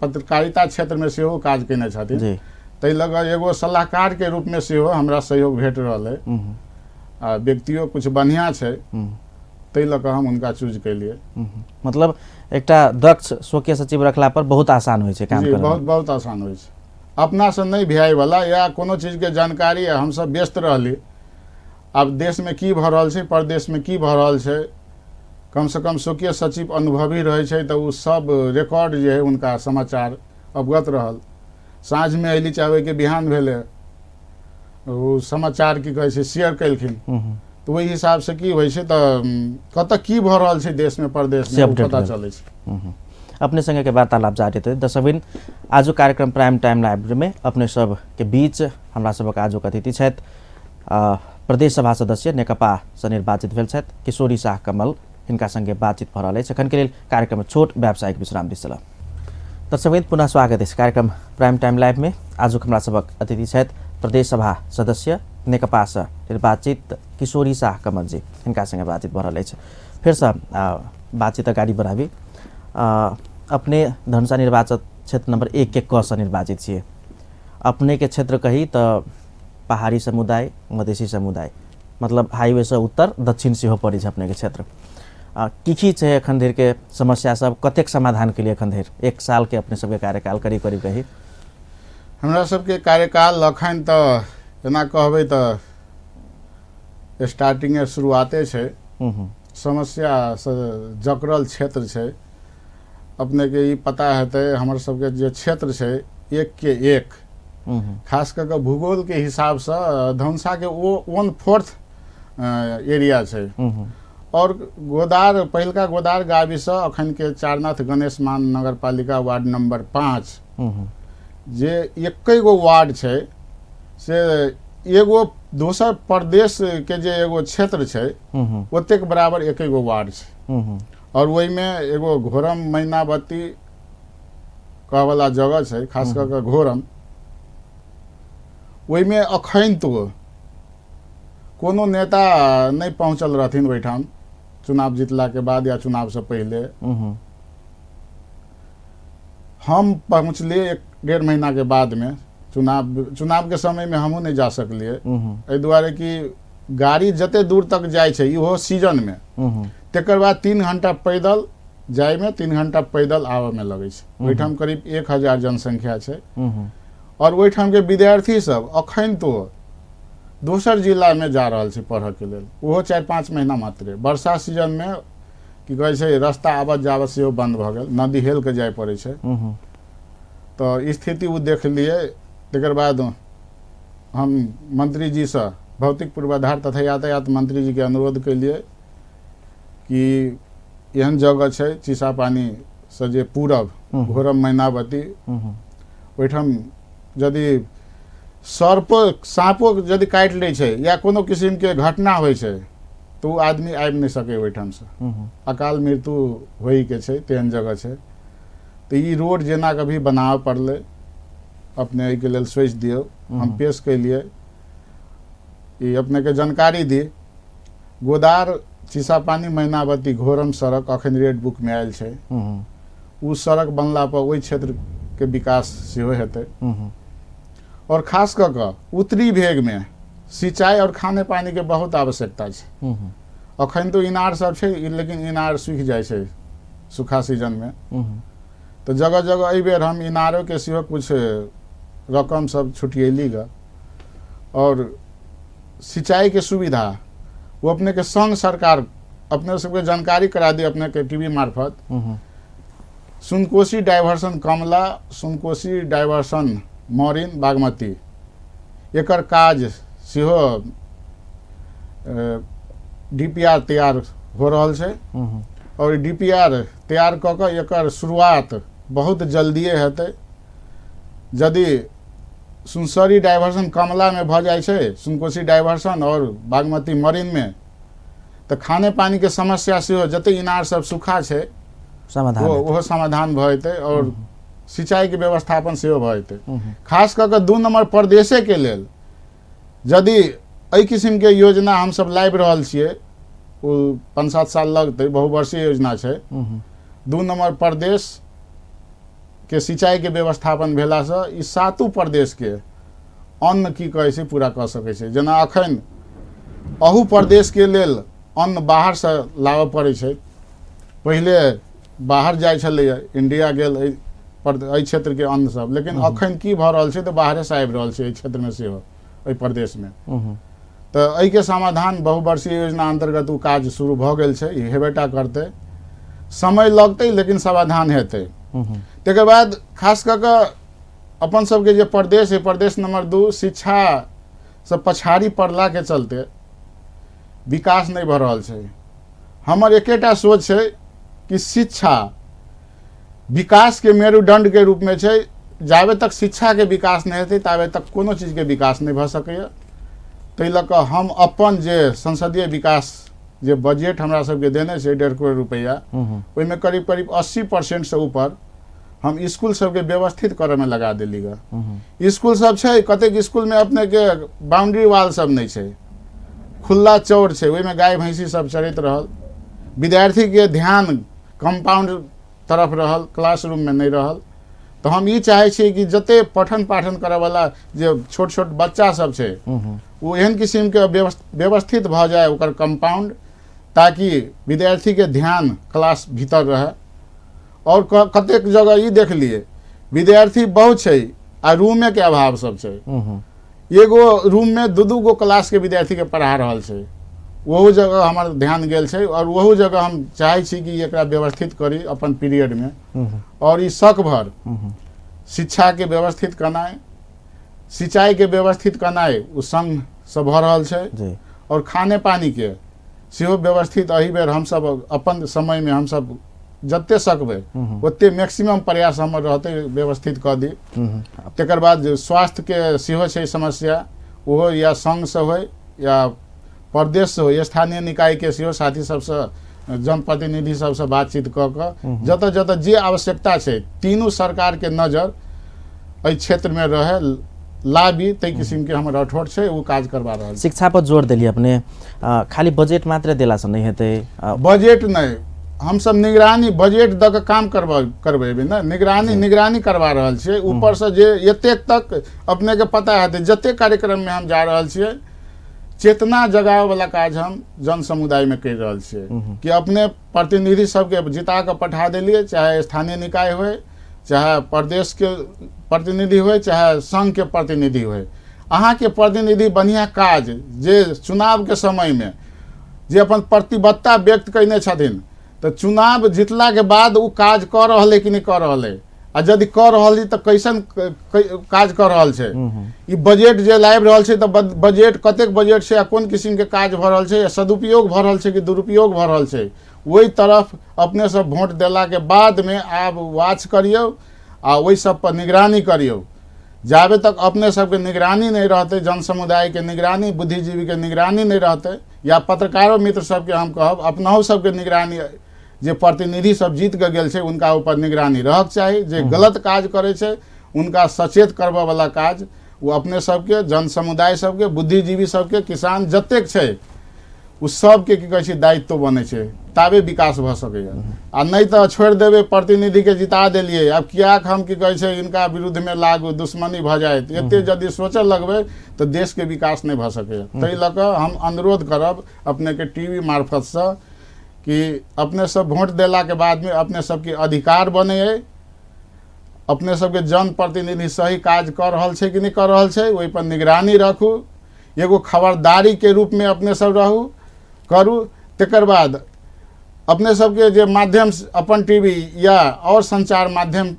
पत्रकारिता क्षेत्रमे सेहो काज केने छथिन, ताहि लऽ कऽ एगो सलाहकारके रूपमे सेहो हमरा सहयोग भेट रहल अइ आ व्यक्तियो कुछ बढ़िआँ छै, ताहि लऽ कऽ हम हुनका चूज केलियै। मतलब एकटा दक्ष स्वकीय सचिव रखला पर बहुत आसान होइ छै काम जी, बहुत बहुत आसान होइ छै। अपनासँ नहि भ्यायवला या कोनो चीजके जानकारी हमसब व्यस्त रहली, आब देशमे की भऽ रहल छै, परदेशमे की भऽ रहल छै, कम से कम स्वकीय सचिव अनुभवी रहै छै तऽ ओ सब रिकॉर्ड जे है हुनका समाचार अवगत रहल। साँझमे अयली चाहे ओहिके बिहान भेलै ओ समाचार की कहै छै शेयर केलखिन, तऽ ओहि हिसाबसँ की होइ छै तऽ कतऽ की भऽ रहल छै देशमे परदेशमे पता चलै छै। अपने संगे के वार्तालाप जारी हेतै। दर्शकवृन्द, आजुक कार्यक्रम प्राइम टाइम लाइव में अपने सब के बीच हमरा सबक आजुक अतिथि छथि प्रदेश सभा सदस्य नेकपा से निर्वाचित भेल छथि किशोरी शाह कमल। हिनका संगे बातचीत भऽ रहल अछि। एखन के लेल कार्यक्रम छोट व्यावसायिक विश्राम दिस चलब। दर्शकवृन्द, पुनः स्वागत अछि कार्यक्रम प्राइम टाइम लाइव में। आजुक हमरा सबक अतिथि छथि प्रदेश सभा सदस्य नेकपा से निर्वाचित किशोरी शाह कमल जी। हिनका संगे बातचीत भऽ रहल अछि। फेरसँ बातचीत अगाडि बढ़ाबी। अपने धनुषा निर्वाचन क्षेत्र नंबर 1 के क से निर्वाचित छियै। अपने के क्षेत्र कही तऽ पहाड़ी समुदाय, मधेसी समुदाय, मतलब हाईवे से उत्तर दक्षिण सेहो पड़ै छै अपने के क्षेत्र। की की छै एखन धरि के समस्या सब, कतेक समाधान के लिए एखन धरि 1 साल के अपने सबके कार्यकाल करीब करीब कही? हमरा सबके कार्यकाल अखन तऽ एना कहबै तऽ स्टार्टिंगे शुरुआते छै। समस्या से जकड़ल क्षेत्र छै। अपने के ई पता हेतै हमर सबके जे क्षेत्र छै 1 के 1, खास कऽ कऽ भूगोल के हिसाब से धनुषा के ओ 1/4 एरिया छै। और गोदार, पहिलका गोदार गावी से अखन के चारनाथ गणेश मान नगरपालिका वार्ड नंबर 5 जे एकै गो वार्ड छै से एगो दोसर प्रदेश के जे एगो क्षेत्र छै ओतेक बराबर एकै गो वार्ड छै। और ओहिमे एगो घोरम मैनावती कहवला जगह छै, खास कऽ कऽ घोरम, ओहिमे अखन तो कोनो नेता नहि पहुँचल रहथिन ओहिठाम चुनाव जीतला के बाद या चुनाव से पहले। हम पहुँचलिए 1-1.5 महीना के बाद में। चुनाव के समय में हमहूँ नहीं जा सकलिए, एहि दुआरे कि गाड़ी जते दूर तक जाइ छै इहो सीजन में, तकर बाद 3 घंटा पैदल जाय में, 3 घंटा पैदल आबऽ में लगै छै। ओहिठाम करीब 1000 जनसंख्या छै। और ओहिठाम के विद्यार्थी सब अखन तो दोसर जिला में जा रहल छै पढ़ऽ के लेल, ओहो 4-5 महीना मात्रे। वर्षा सीजन में की कहै छै रास्ता आबत जाबत सेहो बंद भऽ गेल, नदी हेल के जाय पड़ै छै। तऽ स्थिति ओ देखलिए। तकर बाद हम मंत्री जी से भौतिक पूर्वाधार तथा यातायात मंत्री जी के अनुरोध केलिए कि एहन जगह छै चिसा पानी से जे पूरब घोरम मैनावती, ओहिठाम यदि सर्प साँपो यदि काटि लै छै या कोनो किसिम के घटना होइ छै तऽ ओ आदमी आबि नहि सकै ओहिठाम से, अकाल मृत्यु होइ के छै, तेहन जगह छै। तऽ ई रोड जेना कभी बनाबऽ पड़लै, अपने एहिके लेल सोचि दियौ। हम पेश केलिए, ई अपनेके जानकारी दी। गोदार चिसापानी मैनावती घोरम सड़क अखन रेड बुक में आयल छै। ओ सड़क बनला पर ओहि क्षेत्र के विकास सेहो हेतै। और खास कऽ कऽ उत्तरी भेग में सिंचाई और खाने पानी के बहुत आवश्यकता छै। अखन तो इनार सब छै, लेकिन इनार सूखि जाइ छै सूखा सीजन में। तऽ जगह जगह एहि बेर हम इनारो के सेहो कुछ रकम सब छुटियेली ग। और सिंचाई के सुविधा वो अपने के संघ सरकार अपने सबके जानकारी करा दी अपने के टीवी मार्फत। सुनकोशी डाइवर्सन कमला, सुनकोशी डाइवर्सन मौरिन बागमती, एकर काज सेहो डीपीआर तैयार हो रहल छै। और डीपीआर तैयार कऽ कऽ एकर शुरुआत बहुत जल्दिए हेतै। यदि सुनसरी डाइवर्सन कमला में भऽ जाइ छै, सुनकोशी डाइवर्सन और बागमती मरीन में, तऽ खाने पानी के समस्या सेहो जते इनार सब सूखा छै समाधान ओहो समाधान भऽ जेतै और सिंचाई के व्यवस्थापन सेहो भऽ जेतै। खास कऽ कऽ 2 नंबर प्रदेशे के लेल यदि एहि किसिम के योजना हमसब लाबि रहल छियै, ओ 5-7 साल लगतै, बहुवर्षीय योजना छै। 2 नंबर प्रदेश के सिंचाई के व्यवस्थापन भेलासँ ई 7 प्रदेश के अन्न की कहै छै पूरा कऽ सकै छै। जेना अखन अहू प्रदेश के लेल अन्न बाहरसँ लाबऽ पड़ै छै। पहिले बाहर जाइ छलैए, इंडिया गेल एहि क्षेत्र के अन्न सब, लेकिन अखन की भऽ रहल छै तऽ बाहरेसँ आबि रहल छै एहि क्षेत्रमे सेहो, एहि प्रदेशमे। तऽ एहिके समाधान बहुवर्षीय योजना अन्तर्गत ओ काज शुरू भऽ गेल छै, ई हेबेटा करतै, समय लगतै लेकिन समाधान हेतै। तकर बाद खास कऽ कऽ अपन सबके जे प्रदेश है, प्रदेश नंबर 2 शिक्षा से पछाड़ी पड़ला के चलते विकास नहि भऽ रहल छै। हमर एकेटा सोच छै कि शिक्षा विकास के मेरुदंड के रूप में छै। जाबे तक शिक्षा के विकास नहि हेतै ताबे तक कोनो चीज के विकास नहि भऽ सकैए। ताहि लऽ कऽ हम अपन जे संसदीय विकास जे बजट हमरा सबके देने छै 1.5 करोड़ रुपैआ, ओहिमे करीब करीब 80% से ऊपर हम स्कूल सबके व्यवस्थित करऽमे लगा देली ग। स्कूल सब छै, कतेक स्कूलमे अपनेके बाउंड्री वाल सब नहि छै, खुला चौर छै, ओहिमे गाय भैंसी सब चरैत रहल, विद्यार्थीके ध्यान कंपाउंड तरफ रहल, क्लासरूममे नहि रहल। तऽ हम ई चाहै छियै कि जते पठन पाठन करऽवला जे छोट छोट बच्चा सब छै ओ एहन किसिमके व्यवस्थित भऽ जाय ओकर कंपाउंड, ताकि विद्यार्थीके ध्यान क्लास भीतर रहै। और कतेक जगह ई देखलियै विद्यार्थी बहुत छै आ रूमे के अभाव सब छै, एगो रूम में 2-2 गो क्लास के विद्यार्थी के पढ़ा रहल छै। ओहू जगह हमर ध्यान गेल छै और ओहू जगह हम चाहै छी कि एकरा व्यवस्थित करी अपन पीरियड में। और ई शक भर शिक्षा के व्यवस्थित करनाइ, सिंचाई के व्यवस्थित करनाइ ओ संघ से भऽ रहल छै, और खाने पानी के सेहो व्यवस्थित एहि बेर हमसब अपन समय में हमसब जते सकबै ओते मैक्सिमम प्रयास हमर रहतै व्यवस्थित कऽ दी। तकर बाद स्वास्थ्य के सेहो छै समस्या, ओहो या संघ से होइ या प्रदेश से होइ, स्थानीय निकाय के सेहो साथी सबसँ जनप्रतिनिधि सबसँ बातचीत कऽ कऽ जतऽ जतऽ जे आवश्यकता छै तीनू सरकार के नजर एहि क्षेत्र में रहे लाबी, ताहि किसिम के हमर अठोट छै, ओ काज करवा रहल छै। शिक्षा पर जोर देलियै अपने, खाली बजट मात्र देलासँ नहि हेतै। बजट नहि, हमसब निगरानी बजट दऽ कऽ काम करबेबै ने, निगरानी करवा रहल छियै ऊपरसँ। जे एतेक तक अपनेके पता हेतै, जतेक कार्यक्रममे हम जा रहल छियै चेतना जगाबैवला काज हम जन समुदायमे करि रहल छियै कि अपने प्रतिनिधि सबके जिता कऽ पठा देलियै, चाहे स्थानीय निकाय होइ, चाहे प्रदेशके प्रतिनिधि होइ, चाहे संघके प्रतिनिधि होइ, अहाँके प्रतिनिधि बढ़िआँ काज जे चुनावके समयमे जे अपन प्रतिबद्धता व्यक्त कयने छथिन, तऽ चुनाव जितलाके बाद ओ काज कऽ रहल है कि नहि कऽ रहल है, आ यदि कऽ रहल है तऽ कैसन काज कऽ रहल छै। ई बजट जे लाबि रहल छै तऽ बजट कतेक बजट छै आ कोन किसिमके काज भऽ रहल छै, सदुपयोग भऽ रहल छै कि दुरुपयोग भऽ रहल छै, ओहि तरफ अपने सब वोट देलाके बादमे आब वाच करियौ आ ओहि सब पर निगरानी करियौ। जाबे तक अपने सबके निगरानी नहि रहतै, जन समुदायके निगरानी, बुद्धिजीवीके निगरानी नहि रहतै, या पत्रकारो मित्र सबके हम कहब अपनहु सबके निगरानी, जे प्रतिनिधि सब जीत के गेल छै उनका ऊपर निगरानी रहक चाही, जे गलत काज करै छै उनका सचेत करबऽ वाला काज ओ अपने सबके, जन समुदाय सबके, बुद्धिजीवी सबके, किसान जतेक छै ओ सबके की कहै छै दायित्व बनै छै, ताबे विकास भऽ सकैए। आ नहि तऽ छोड़ि देबै, प्रतिनिधिके जिता देलियै, आब किएक हम की कहै छै हिनका विरुद्धमे लागू, दुश्मनी भऽ जायत, एते यदि सोचऽ लगबै तऽ देशके विकास नहि भऽ सकैए। ताहि लऽ कऽ हम अनुरोध करब अपनेके टीवी मार्फतसँ कि अपने सब वोट देलाके बादमे अपने सबके अधिकार बनै, अपने सबके जनप्रतिनिधि सही काज कऽ रहल छै कि नहि कऽ रहल छै ओहि पर निगरानी राखू, एगो खबरदारी के रूप में अपने सब रहू करू। तकर बाद अपने सबके जे माध्यम अपन टीवी या और संचार माध्यम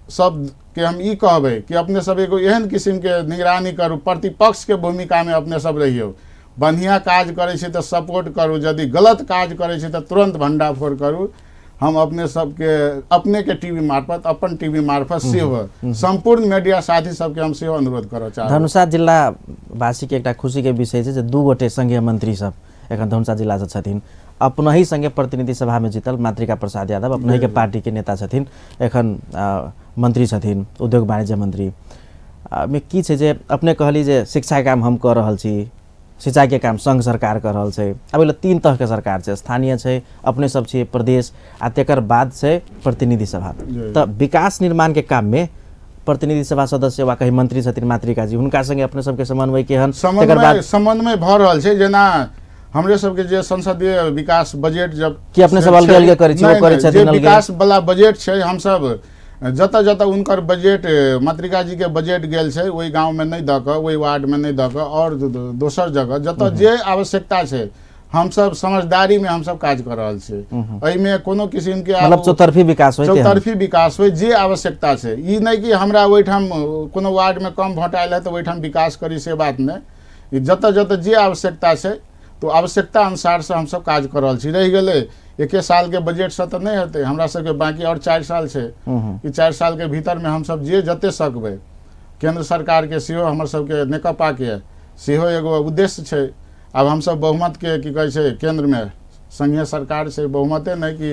सब के हम ई कहबै कि अपने सब एगो एहन किसिम के निगरानी करू, प्रतिपक्ष के भूमिका में अपने सब रहियौ, बढ़िया काज करै छै तऽ सपोर्ट करू, यदि गलत काज करै छै तऽ तुरंत भंडाफोड़ करू। हम अपने सबके अपने के टीवी मार्फत, अपन टीवी मार्फत सेहो सम्पूर्ण मीडिया साथी सबके हम सेहो अनुरोध करऽ चाहब। धनुषा जिलावासीके एकटा खुशीके विषय छै जे 2 गोटे संघीय मंत्री सब एखन धनुषा जिलासँ छथिन, अपनहि संगे प्रतिनिधि सभामे जीतल मातृका प्रसाद यादव अपनहिके पार्टीके नेता छथिन, एखन मंत्री छथिन, उद्योग वाणिज्य मंत्री। मे की छै जे अपने कहली जे शिक्षाके काम हम कऽ रहल छी, सिंचाइके काम संघ सरकार कऽ रहल छै, आब ओहि 3 तरहके सरकार छै, स्थानीय छै, अपने सब छियै प्रदेश, आ तकर बाद छै प्रतिनिधि सभा। तऽ विकास निर्माणके काममे प्रतिनिधि सभा सदस्य वा कहीं मंत्री छथिन मातृका जी, हुनका संगे अपने सबके समन्वय केहन? तकर बाद समन्वय भऽ रहल छै। जेना हमरे सबके जे संसदीय विकास बजट जब कि अपने सब अलगे अलगे करै छी, ओ करै छथिन अलगे। विकास वाला बजट छै, हमसब जतऽ जतऽ उनकर बजट मातृका जी के बजट गेल छै ओहि गाँव में नहि दऽ कऽ, ओहि वार्ड में नहि दऽ कऽ, और दोसर जगह जतऽ जे आवश्यकता छै हमसब समझदारी में हमसब काज कऽ रहल छियै। एहिमे कोनो किसिम के मतलब चौतरफी विकास होय, चौतरफी विकास होय जे आवश्यकता छै। ई नहि कि हमरा ओहिठाम कोनो वार्ड में कम वोट आयल है तऽ ओहिठाम विकास करी, से बात नहि। जतऽ जतऽ जे आवश्यकता छै तो आवश्यकता अनुसार से हमसब काज कऽ रहल छी। रहि गेलै एके साल के बजट से तऽ नहि हेतै, हमरा सबके बाकी आओर 4 साल छै। ई 4 साल के भीतर में हमसब जे जते सकबै, केंद्र सरकार के सेहो हमर सबके नेकपा के सेहो एगो उद्देश्य छै। आब हमसब बहुमत के की कहै छै केंद्र में संघीय सरकार छै, बहुमते नहि कि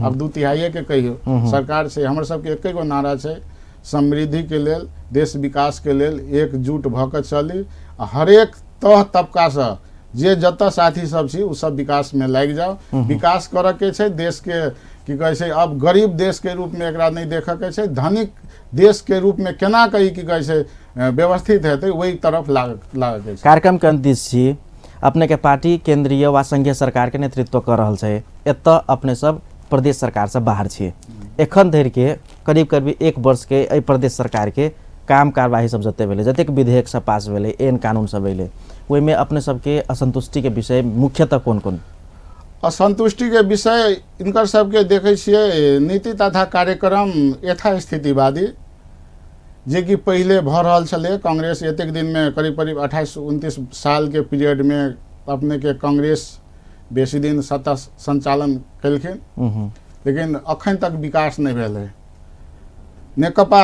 आब 2/3 के कहियो सरकार छै। हमर सबके एके गो नारा छै, समृद्धि के लेल, देश विकास के लेल एकजुट भऽ कऽ चली आ हरेक तह तबका से जे जतऽ साथी सब छी ओ सब विकास में लागि जाओ। विकास करऽ के छै देश के की कहै छै, अब गरीब देश के रूप में एकरा नहि देखऽ के छै, धनिक देश के रूप में केना कऽ ई की कहै छै व्यवस्थित हेतै ओहि तरफ लागऽ के छै। कार्यक्रम के अंत दिस छी, अपने के पार्टी केंद्रीय वा संघीय सरकार के नेतृत्व कर रहल छै, एतऽ अपने सब प्रदेश सरकार से बाहर छी। एखन धरि के करीब करीब 1 वर्ष के एहि प्रदेश सरकार के काम कार्यवाही सब जते भेलै, जतेक विधेयक सब पास भेलै, एहन कानून सब अयलै, ओहिमे अपने सबके असंतुष्टि के विषय मुख्यतः कोन कोन? असंतुष्टि के विषय इनकर सबके देखै छियै नीति तथा कार्यक्रम यथास्थितिवादी जे कि पहिले भऽ रहल छलै। कांग्रेस एतेक दिनमे करीब करीब 28-29 साल के पीरियड में अपने के कांग्रेस बेसी दिन सत्ता संचालन केलखिन, लेकिन अखन तक विकास नहि भेलै। नेकपा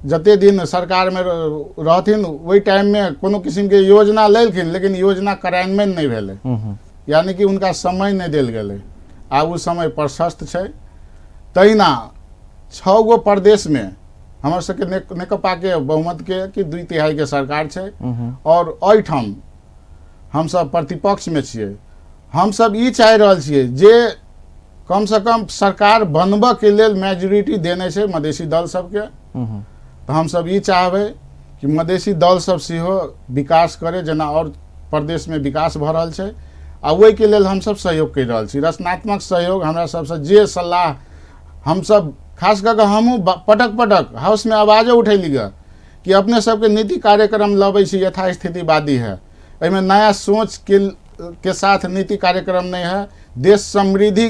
जते दिन सरकार में रहथिन ओहि टाइम में कोनो किस्म के योजना लेलखिन, लेकिन योजना कार्यान्वयन नहि भेलै, यानी कि उनका समय नहि देल गेलै। आब ओ समय प्रशस्त छै। तहिना 6 गो प्रदेश में हमर सबके नेकपा के बहुमत के कि 2/3 के सरकार छै और एहिठाम हमसब प्रतिपक्ष में छियै। हमसब ई चाहि रहल छियै जे कम से कम सरकार बनबऽ के लेल मेजोरिटी देने छै मधेसी दल सबके, तऽ हमसब ई चाहबै कि मधेसी दल सब सेहो विकास करे जेना और प्रदेश में विकास भऽ रहल छै, आ ओहिके लेल हमसब सहयोग करि रहल छी। रचनात्मक सहयोग हमरा सबसँ जे सलाह हमसब खास कऽ कऽ हमहूँ पटक पटक हाउसमे आवाजो उठेली गऽ कि अपने सबके नीति कार्यक्रम लबै छी यथास्थितिवादी है, एहिमे नया सोच के साथ नीति कार्यक्रम नहीं है, देश समृद्धि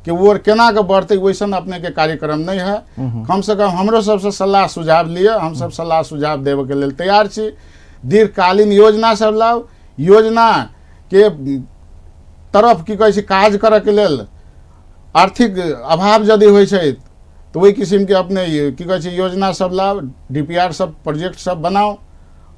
के ओर केना के बढ़तै वैसन अपने के कार्यक्रम नहीं है। कम से कम हमरो सबसे सलाह सुझाव लिअ, हमसब सलाह सुझाव देबऽ के लेल तैयार छी। दीर्घकालीन योजना सब लाउ, योजना के तरफ की कहै छै काज करऽ के लेल आर्थिक अभाव यदि होइ छै तऽ ओहि किसिमके अपने की कहै छै योजना सब लाउ, DPR सब प्रोजेक्ट सब बनाउ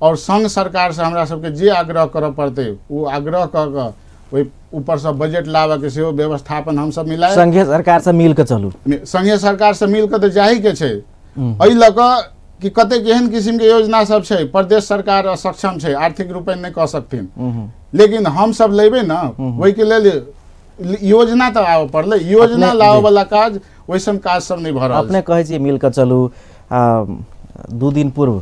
और संघ सरकार से हमरा सबके जे आग्रह करऽ पड़तै ओ आग्रह कऽ कऽ ओहि ऊपरसँ बजट लाबऽके सेहो व्यवस्थापन हमसब मिलायब। संघीय सरकार से मिल कऽ चलू। संघीय सरकार से मिल कऽ तऽ जाही के छै। एहि लऽ कऽ कि कतेक एहन किसिमके योजना सब छै प्रदेश सरकार असक्षम छै, आर्थिक रूपे नहि कऽ सकथिन, लेकिन हमसब लेबै ने ओहिके लेल योजना तऽ आबऽ पड़लै। योजना लाबऽ वाला काज वैसन काज सब नहि भऽ रहल। अपने कहै छियै मिल कऽ चलू। 2 दिन पूर्व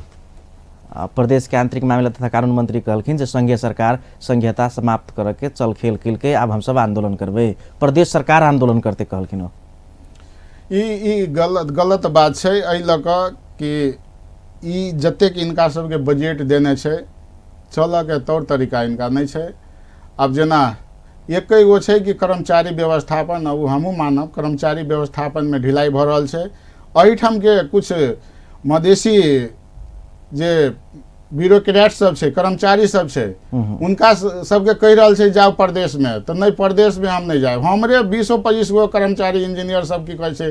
प्रदेश के आंतरिक मामिला तथा कानून मंत्री कहलखिन जे संघीय सरकार संघीयता समाप्त करऽ के चल खेल केलकै, आब हमसब आंदोलन करबै, प्रदेश सरकार आंदोलन करतै कहलखिन। ई गलत बात छै। एहि लऽ कऽ कि ई जतेक इनका सबके बजट देने छै चलऽ के तौर तरीका इनका नहि छै। आब जेना एके गो छै कि कर्मचारी व्यवस्थापन, ओ हमहूँ मानब कर्मचारी व्यवस्थापनमे ढिलाइ भऽ रहल छै। एहिठामके कुछ मधेसी जे ब्यूरोक्रेट सब छै, कर्मचारी सब छै, उनका सबके कहि रहल छै जाउ प्रदेशमे, तऽ नहि प्रदेशमे हम नहि जायब। हमरे 20-25 गो कर्मचारी इंजीनियर सब की कहै छै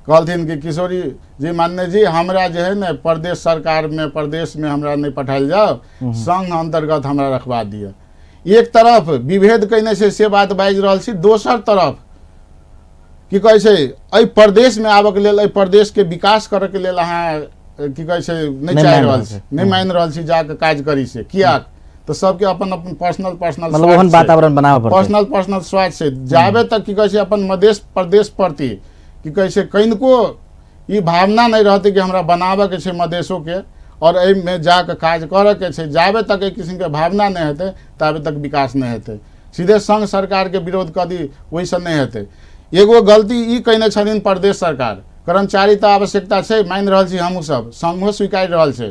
कहलथिन कि किशोरी जी मान्य जी हमरा जे है ने प्रदेश सरकारमे प्रदेशमे हमरा नहि पठायल जाउ, संघ अन्तर्गत हमरा रखवा दिअ। एक तरफ विभेद कयने छै से बात बाजि रहल छी, दोसर तरफ की कहै छै एहि प्रदेशमे आबऽके लेल, एहि प्रदेशके विकास करऽके लेल अहाँ की कहै छै नहि चाहि रहल छी, नहि मानि रहल छी जाके काज करी से। किया तऽ सबके अपन अपन पर्सनल पर्सनल मतलब ओहन वातावरण बनाबऽ पड़तै, पर्सनल पर्सनल स्वार्थ छै। जाबे तक की कहै छै अपन मधेश प्रदेश प्रति की कहै छै कनिको ई भावना नहि रहतै कि हमरा बनाबऽके छै मधेशोके और एहिमे जाके काज करऽके छै, जाबे तक एहि किसिमके भावना नहि हेतै ताबे तक विकास नहि हेतै। सीधे संघ सरकारके विरोध कऽ दी ओहिसँ नहि हेतै। एगो गलती ई कयने छथिन प्रदेश सरकार, कर्मचारी तऽ आवश्यकता छै मानि रहल छी हमहूँ सब, संघो स्वीकारि रहल छै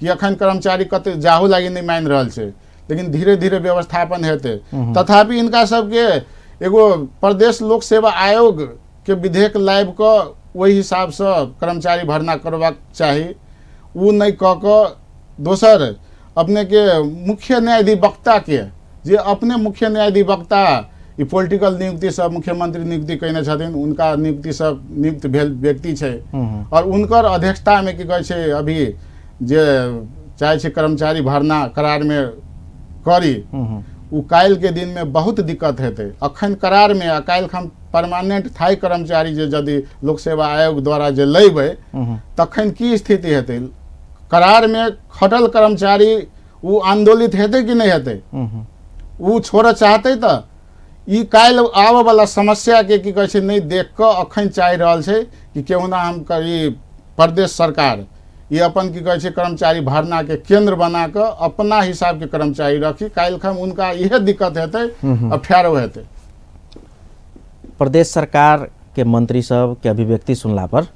कि एखन कर्मचारी कते जाहू लागि नहि मानि रहल छै, लेकिन धीरे धीरे व्यवस्थापन हेतै। तथापि इनका सबके एगो प्रदेश लोक सेवा आयोग के विधेयक लाबि कऽ ओहि हिसाबसँ कर्मचारी भर्ना करबाक चाही, ओ नहि कऽ कऽ दोसर अपनेके मुख्य न्यायाधिवक्ताके जे अपने मुख्य न्यायाधिवक्ता ई पॉलिटिकल नियुक्तिसँ मुख्यमंत्री नियुक्ति कयने छथिन, हुनका नियुक्तिसँ नियुक्त भेल व्यक्ति छै और हुनकर अध्यक्षतामे की कहै छै अभी जे चाहै छै कर्मचारी भर्ना करारमे करी, ओ काल्हिके दिनमे बहुत दिक्कत हेतै। अखन करारमे आ काल्हि हम परमानेंट थाई कर्मचारी जे यदि लोक सेवा आयोग द्वारा जे लेबै तखन की स्थिति हेतै? करारमे खटल कर्मचारी ओ आंदोलित हेतै कि नहि हेतै? ओ छोड़ऽ चाहतै तऽ ई काल्हि आबऽवला समस्याके की कहै छै नहि देख कऽ अखन चाहि रहल छै कि केहुना हम ई प्रदेश सरकार ई अपन की कहै छै कर्मचारी भरनाके केंद्र बना कऽ अपना हिसाबके कर्मचारी रखी। काल्हि खन हुनका इहे दिक्कत हेतै, अप्ठ्यारो हेतै। प्रदेश सरकार के मंत्री सब के अभिव्यक्ति सुनला पर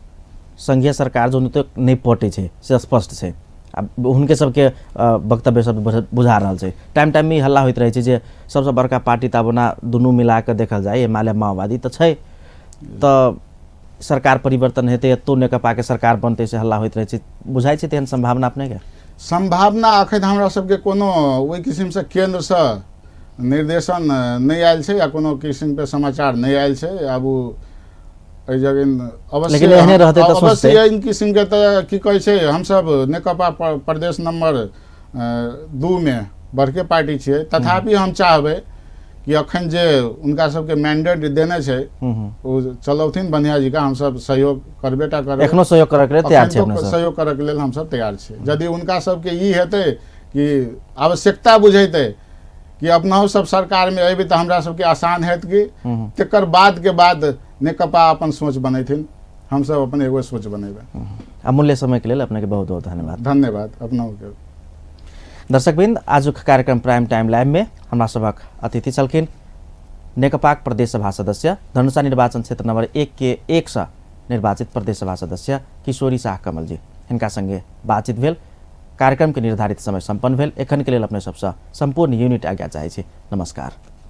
संघीय सरकार जो तो नहि पटै छै से स्पष्ट छै। आ हुनके सबके वक्तव्य सब बुझा रहल छै। टाइम टाइममे ई हल्ला होइत रहै छै जे सबसँ बड़का पार्टी तऽ आब ओना दुनू मिला कऽ देखल जाय एमाले माओवादी तऽ छै, तऽ सरकार परिवर्तन हेतै एतो नेकपाके सरकार बनतै से हल्ला होइत रहै छै। बुझाइ छै तेहन सम्भावना अपनेके? सम्भावना अखन हमरा सबके कोनो ओहि किसिमसँ केन्द्रसँ निर्देशन नहि आयल छै या कोनो किसिमके समाचार नहि आयल छै। आब ओ एहि जगह अवश्य लेकिन एहने रहतै तऽ अवश्य सोचतै। एहन किसिमके तऽ की कहै छै हमसब नेकपा प्रदेश नंबर 2 मे बड़के पार्टी छियै, तथापि हम चाहबै कि अखन जे उनका सबके मैंडेट देने छै ओ चलौथिन बढ़िया जी का, हमसब सहयोग करबे टा करबै। एखनो सहयोग करऽके लेल तैयार छै अखन अपने तो सब? सहयोग करऽके लेल हमसब तैयार छियै। यदि उनका सबके ई हेतै कि आवश्यकता बुझेतै कि अपनाहु सब सरकारमे अयबै तऽ हमरा सबके आसान हेत कि तकर बाद के बाद नेकपा अपन सोच बनेथिन, हमसब अपन एगो सोच बनेबै। अमूल्य समय के लेल अपने के बहुत बहुत धन्यवाद। धन्यवाद अपनाहु के। दर्शकवृंद, आजुक कार्यक्रम प्राइम टाइम लाइव में हमरा सभक अतिथि छलखिन नेकपाक प्रदेश सभा सदस्य धनुषा निर्वाचन क्षेत्र नंबर 1 के 1 सँ निर्वाचित प्रदेश सभा सदस्य किशोरी शाह कमल जी। हिनका संगे बातचीत भेल। कार्यक्रम के निर्धारित समय संपन्न भेल। एखन के लेल अपने सबसँ संपूर्ण यूनिट आज्ञा चाहै छी। नमस्कार।